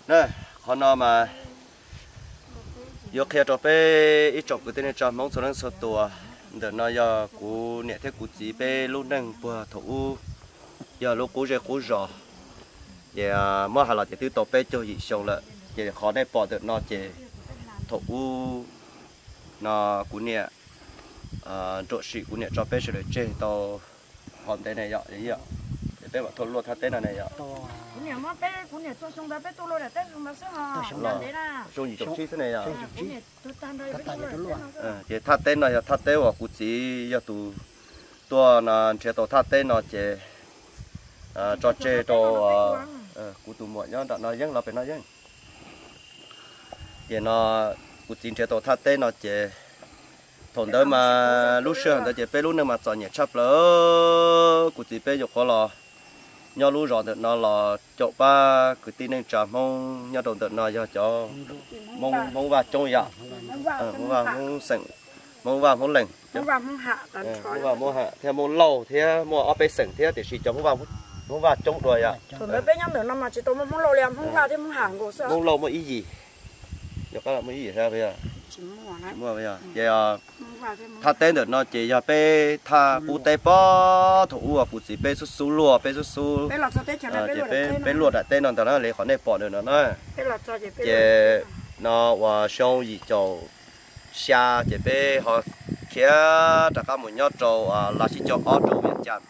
Na, qhov no mas yuav qhia rau peb ib tsoom kwv tij neej tsa Hmoob txhua leej txhua tus, ntawm no yog kuv niam thiab kuv txiv peb lub neej puag thaum ub, yog lub qub zej qub zos. Ces muab hais los ces twb tau peb caug yim xyoo lawm. Ces qhov nej pom ntawm no ces thaum ub no kuv niam nruam sim kuv niam tso peb sawv daws tseg tau hov ntev ne yom. Ces peb mam tuaj luaj thaj teb no ne yom. Xyoo yim caum tsib xwb ne yom. Ces thaj teb no yog thaj teb uas kuv txiv yog tus tuaj no nrhiav tau thaj teb no ces tso tseg rau kuv tus muam nyob nram no yeeb los pem no yeeb. Ces no kuv txiv nrhiav tau thaj teb no ces thaum ntawd mas lub sij hawm ntawd ces peb lub neej mas txom nyem tshaj plaws. Kuv txiv peb nyuam qhuav los nyob lub zos ntawm no los caum pab kwv tij neej tsa Hmoob nyob rau ntawm no yog cov Hmoob Vaj coob yom. Hmoob Vaj, Hmoob xeem, Hmoob Vaj Hmoob Lees, Hmoob Vaj Hmoob Ham thiab Hmoob Lauj thiab muaj ob peb xeem thiab tiam sis cov Hmoob Vaj coob dua yom. Thaum ntawd peb nyob ntawm no mas tsis tau muaj Hmoob Lauj li, Hmoob Vaj thiab Hmoob Ham nkaus xwb. Hmoob Lauj muaj ib yim, muaj ib yim thiab. Ces thaj teb ntawm no ces yog peb thaj qub teb pob thaum ub uas kuv txiv peb xub xub luaj, peb xub xub, ces peb luaj daim teb no ntag na, li qhov nej pom ntawm no na. Ces no uas xyoo yim caum xya ces peb ho khiav rov qab mus nyob rau Lav Xib Caug Ob rau Vias Cas.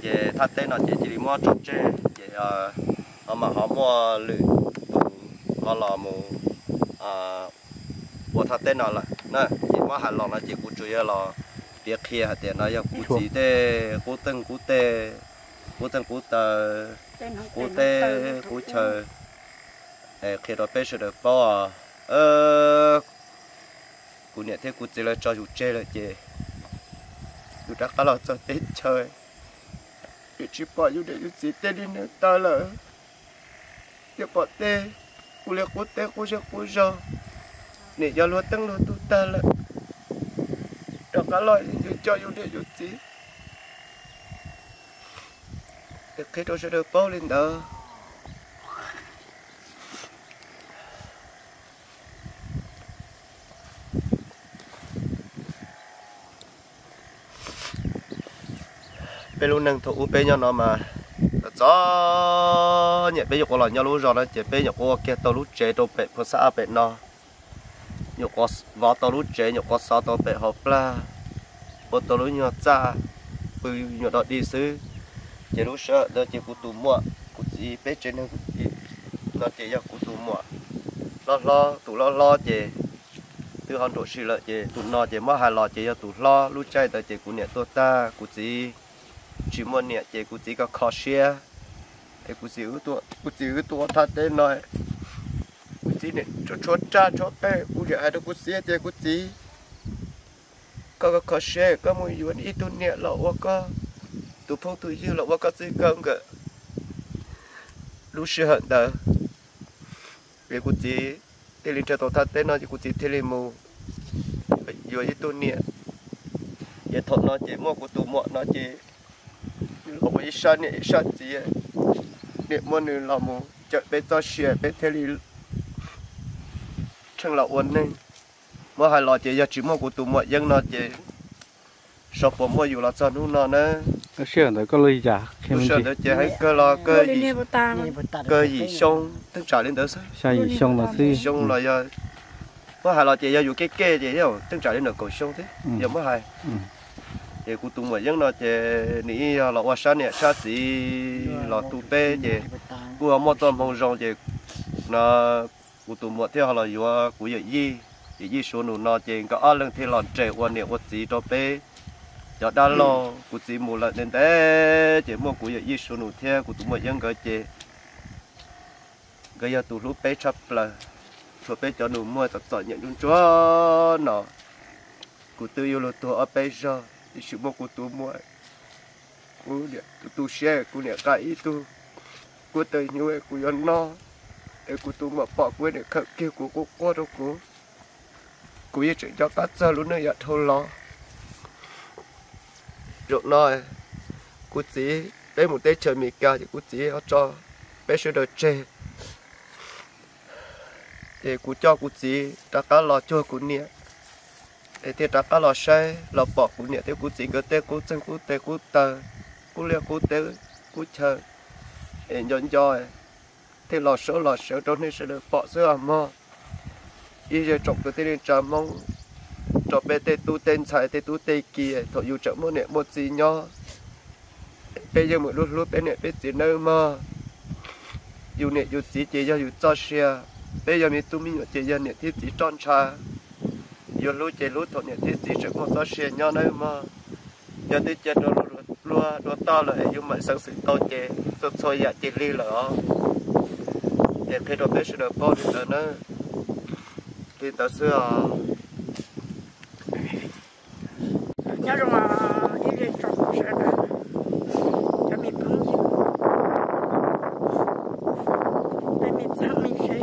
Ces thaj teb no ces cia li muab tso tseg ces ho mam ho muaj lwm tus ho los mus ua thaj teb no lawm na. Ces muab hais los no ces kuv tsuas yog los piav qhia hais tias no yog kuv txiv tej qub teej qub teg, qub teej qub taw, qub teb qub chaw, qhia rau peb sawv daws paub. Kuv niam thiab kuv txiv lawv tso yus tseg lawm ces yus rov qab los txog teb chaws, yus tsis pom yus niam yus txiv tej li neeg tag lawm. Yus pom tej qub li qub teb qub zej qub zog, nim yog luag teej luag tug tag lawm, rov qab los yus coj yus niam yus txiv. Qhia rau sawv daws paub li ntawd. Peb lub neej thaum ub peb nyob no mas txom nyem, peb nyuam qhuav los nyob lub zos no ces peb nyuam qhuav ua kiag tau lub tsev rau pem Phuv Xab Ab pem no. Nyuam qhuav vov tau lub tsev, nyuam qhuav xov tau pem hauv plag, ua tau lub nyuag txaj, pw nyuam dog dig xwb. Ces lub sij hawm ntawd ces kuv tus muam kuv txiv peb tsev neeg kuv txiv no ces yog kuv tus muam hlob hlob, tus hlob hlob ces twb ho nruam sim lawm ces tus no ces muab hais los ces yog tus hlob. Lub caij ntawd ces kuv niam tuag tag, kuv txiv tsis muaj niam ces kuv txiv kho kho siab es kuv txiv, kuv txiv wb tuaj ua thaj teb no. Kuv txiv niam tshuav raj tshuav qeej, kuv niam hais rau kuv txiv tias kuv txiv, koj kho kho siab koj mus yuav ib tug niam los ua koj tus phooj tus ywg los ua koj txij koj nkawm. Lub sij hawm ntawd es kuv txiv thiaj li nrhiav tau thaj teb no ces kuv txiv thiaj li mus yuav ib tug niam. Ces thaum no ces muaj kuv tus muam no ces los ua ib sab niam ib sab txiv, niam muab nws los mus cawm peb txoj sia peb thiaj li tsheej los ua neeg. Muab hais los ces yog tsis muaj kuv tus muam Yeeb no ces xyov puas muaj yus los txog hnub no na. Lub sij hawm ntawd koj lub li cas? Lub sij hawm ntawd ces heev kawg los kawg yim xyoo, teeb tsam li ntawd xwb. Xya yim xyoo los xwb. Xyoo los yog, muab hais los ces yog yus kev kev ces yeej teeb tsam li ntawm kaum xyoo thiab yog muab hais. Ces kuv tus muam Yeeb no ces nws yeej yog los ua sab niam sab txiv los tu peb ces kuj muaj txoj hmoo zoo ces no kuv tus muam thiaj ho los yuav kuv yawm yij. Yawm yij Suav nus no ces nkawd ob leeg thiaj los nres ua niam ua txiv rau peb cov dab laug. Kuv txiv mus lawm ntev ntev ces muaj kuv yawm yij Suav nus thiab kuv tus muam Yeeb nkawd ces nkawd yog tus hlub peb tshaj plaws. Tshuav peb cov nus muag txom txom nyem ntsuag ntsuag no, kuv twb yuav luag tuag ob peb zaug tiam sis muaj kuv tus muam, kuv niam tu siab kuv niam qa ib tug kuv tawg hnyuv kuv yuav noj, es kuv tus muam pom kuv niam khawm kiag kuv quaj quaj rau kuv. Kuv yeej tseem nco qab txog lub neej yav dhau los. Zaum no kuv txiv peb mus teb chaws Amelikas ces kuv txiv ho tso peb sawv daws tseg. Es kuv coj kuv txiv rov qab los cuag kuv niam, es thiaj rov qab los saib los pom kuv niam thiab kuv txiv nkawd tej qub txeeg qub tes qub taw, qub liaj qub teb qub chaw, es nco nco thiaj los saib los sawv rau nej sawv daws pom xwb os mog. Ib zej tsoom kwv tij neej tsa Hmoob, rau peb tej tub tej ntxhais tej tub tej ki thaum yus tseem muaj niam muaj txiv nyob, peb yeej mus hlub hlub peb niam peb txiv nawb mog. Yus niam yus txiv ces yog yus txoj sia, peb yog me tub me nyuam ces yog niam thiab txiv roj ntsha. Yuav hlub ces hlub thaum niam thiab txiv tseem muaj txoj sia nyob nawb mog. Yog twb cia rau luag dua toj lawm es yus mam xeev xwm tau ces txhua txhua yam ces lig lawm os. Ces qhia rau peb sawv daws paub li ntawd nawb. Li ntawd xwb os. Nyob zoo ib zej tsoom sawv daws, cov me phooj ywg, tej me txheeb me ze,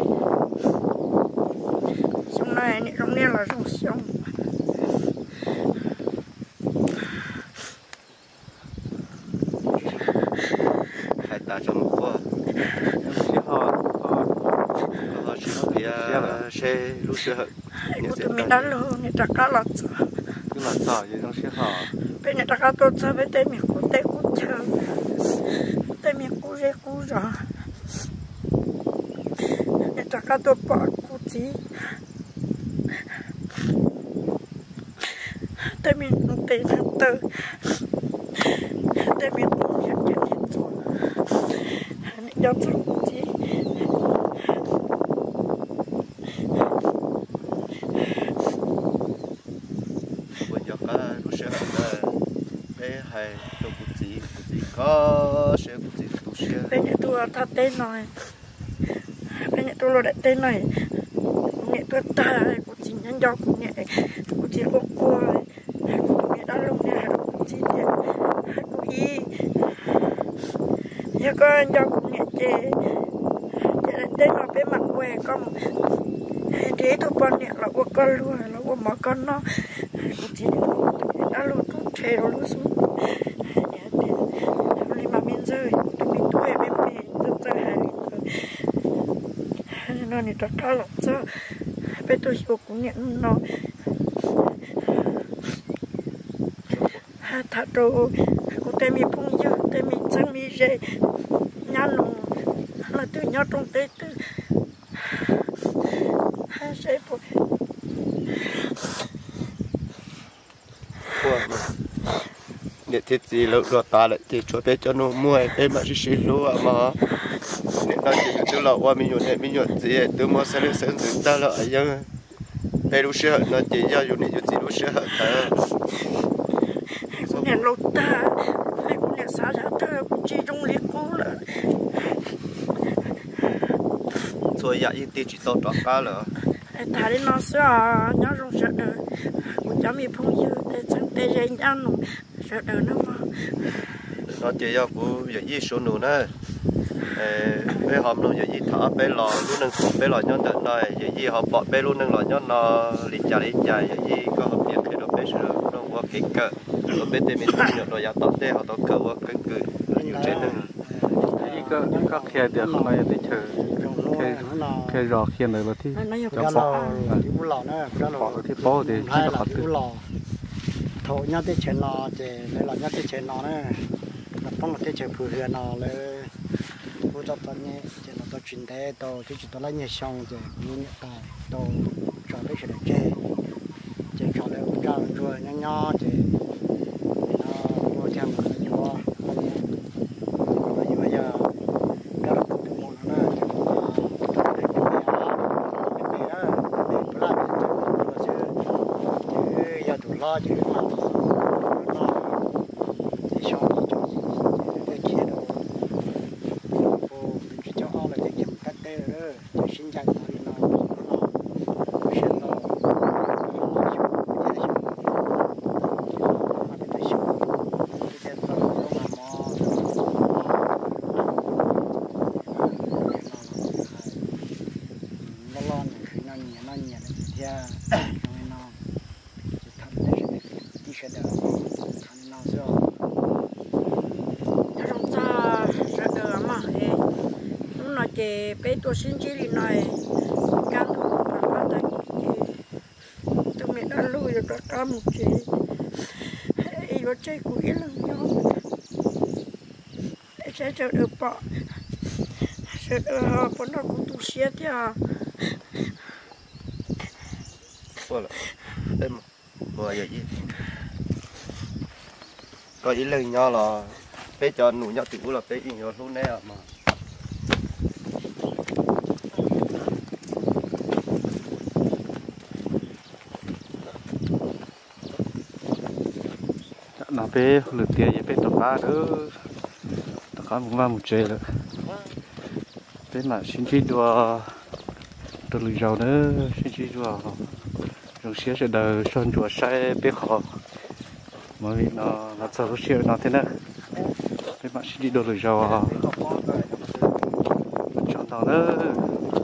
xyoo no niam zoo niaj los zoo xyoo. Hais tas tso mus quaj, ho sib piav seb lub sij hawm kuv tus me dab laug nws rov qab los txog. Peb niam rov qab tuaj txog peb tej me qub teb qub chaw, tej me qub zej qub zos, nws rov qab tuaj pom kuv txiv. Tej me tes taw, tej me qub niam ces niam txom, niam nco txog kuv txiv. Ua nco qab lub sij hawm ntawd, peb hais rau kuv txiv, kuv txiv kho siab, kuv txiv tu siab. Peb niam tuaj thaj teb no, peb niam tuaj luaj daim teb no, kuv niam tuaj tag, kuv txiv nyob nco kuv niam, kuv txiv quaj quaj, kuv tus me dab laug niam hais rau kuv txiv tias, kuv ib, yog koj nco kuv niam ces, ces daim teb no peb mam ua, koj mus nrhiav ib tug poj niam los ua koj luag los ua mov koj noj. Kuv txiv tus me dab laug rub rhe rau lub xub ntiag, hais tias, li mas me ntxawg, tus me tub me me txawj txawj hais li ntawd. No nws rov qab los txog, peb tuaj xyuas kuv niam no. Tham rau kuv tej me phooj ywg, tej me txheeb me ze, nyab nus, leej twg nyob rooj teb twg, seb puas Niam thiab txiv lawv luag tas lawm ces tshuav peb cov nus muag peb mam sib sib hlub mog. Nim no ces nws twb los ua me nyuam niam me nyuam txiv, twb muaj xeeb leej xeeb ntxwv tag lawm yeej. Peb lub sij hawm no ces yog yus niam yus txiv lub sij hawm ntawd. Kuv niam laus tag, kuv niam xav zaj twg kuv tsis zoo li qub lawm. Txhua yam yeej tig tsis tau rov qab lawm. Tham li no xwb os, nyob zoo sawv daws, kuv cov me phooj ywg tej txheeb tej ze nyab nus sawv daws nawb mog. No ces yog kuv yawm yij Suav nus na. Peb ho mloog yawm yij tham ob peb los lub neej thaum peb los nyob ntawm no, yawm yij ho pom peb lub neej los nyob no li cas li cas, yawm yij koj ho piav qhia rau peb sawv daws mloog ua kev kawm, ua peb tej me tub me nyuam rau yav tom ntej ho tau kawm ua keeb kwm yus tsev neeg. Koj qhia tias qhov no yog teb chaws, qhia zos qhia ntawd los thiaj cov pom, cov pom los thiaj paub tias tsis tau qhov twg. Thaum nyob teb chaws no ces lawv los nyob teb chaws no na, los poob los teb chaws Phu Hwm no lawv hu txoj txom nyem ces los tau tsis ntev tau twb tsis tau lab nyuag xyoo ces kuv niam tais tau tso peb sawv daws tseg, ces tso lawv ua ntsaj ua ntsuag nyob nyob ces nim no kuv thiaj mus yuav poj niam, yuav yog dab laug tus mus no na, ces kuv tau peb tus me os, tus me na, tus me puas laj tus mus xwb, ces wb yog tus hlob ces wb mam mus noj, ces xyoo ib tsoom yim ces wb thiaj khiav rau, tus tsis coj ob lawm ces khiav mus tab teb lawm, ces sib ncaim mus li no, hnub no kuv siab ntau, xyoo kuv thiaj xyoo, ces hnub no peb twb xyoo, peb thiaj tau lub noj mov, loj loj nws khwv noj nyias noj nyias lawm thiab zoo li no. Ces tham rau peb sawv daws kwv tij sawv daws tham li no xwb os. Nyob zoo txog sawv daws mog, hnub no ces Peb tuaj sib ntsib li no, kaj ntug rov qab tag kis ces tus me dab laug yuav rov qab mus tsev, es yuav tseg kuv ib leeg nyob. Saib sawv daws pom, sawv daws ho puas nrog kuv tu siab thiab. Koj ib leeg nyob los peb cov nus nyob tim ub los peb yeej yuav hlub neb os mog. Tam no peb hauj lwm tiav ces peb rov qab, rov qab mus vaj mus tsev lawm. Peb mam sib ntsib dua rau lwm zaus nawb, sib ntsib dua. Zoo siab sawv daws soj ntsuam saib peb qhov movie no los txog lub sij hawm no thiab na. Peb mam sib ntsib dua lwm zaus. Ua tsaug ntau nawb.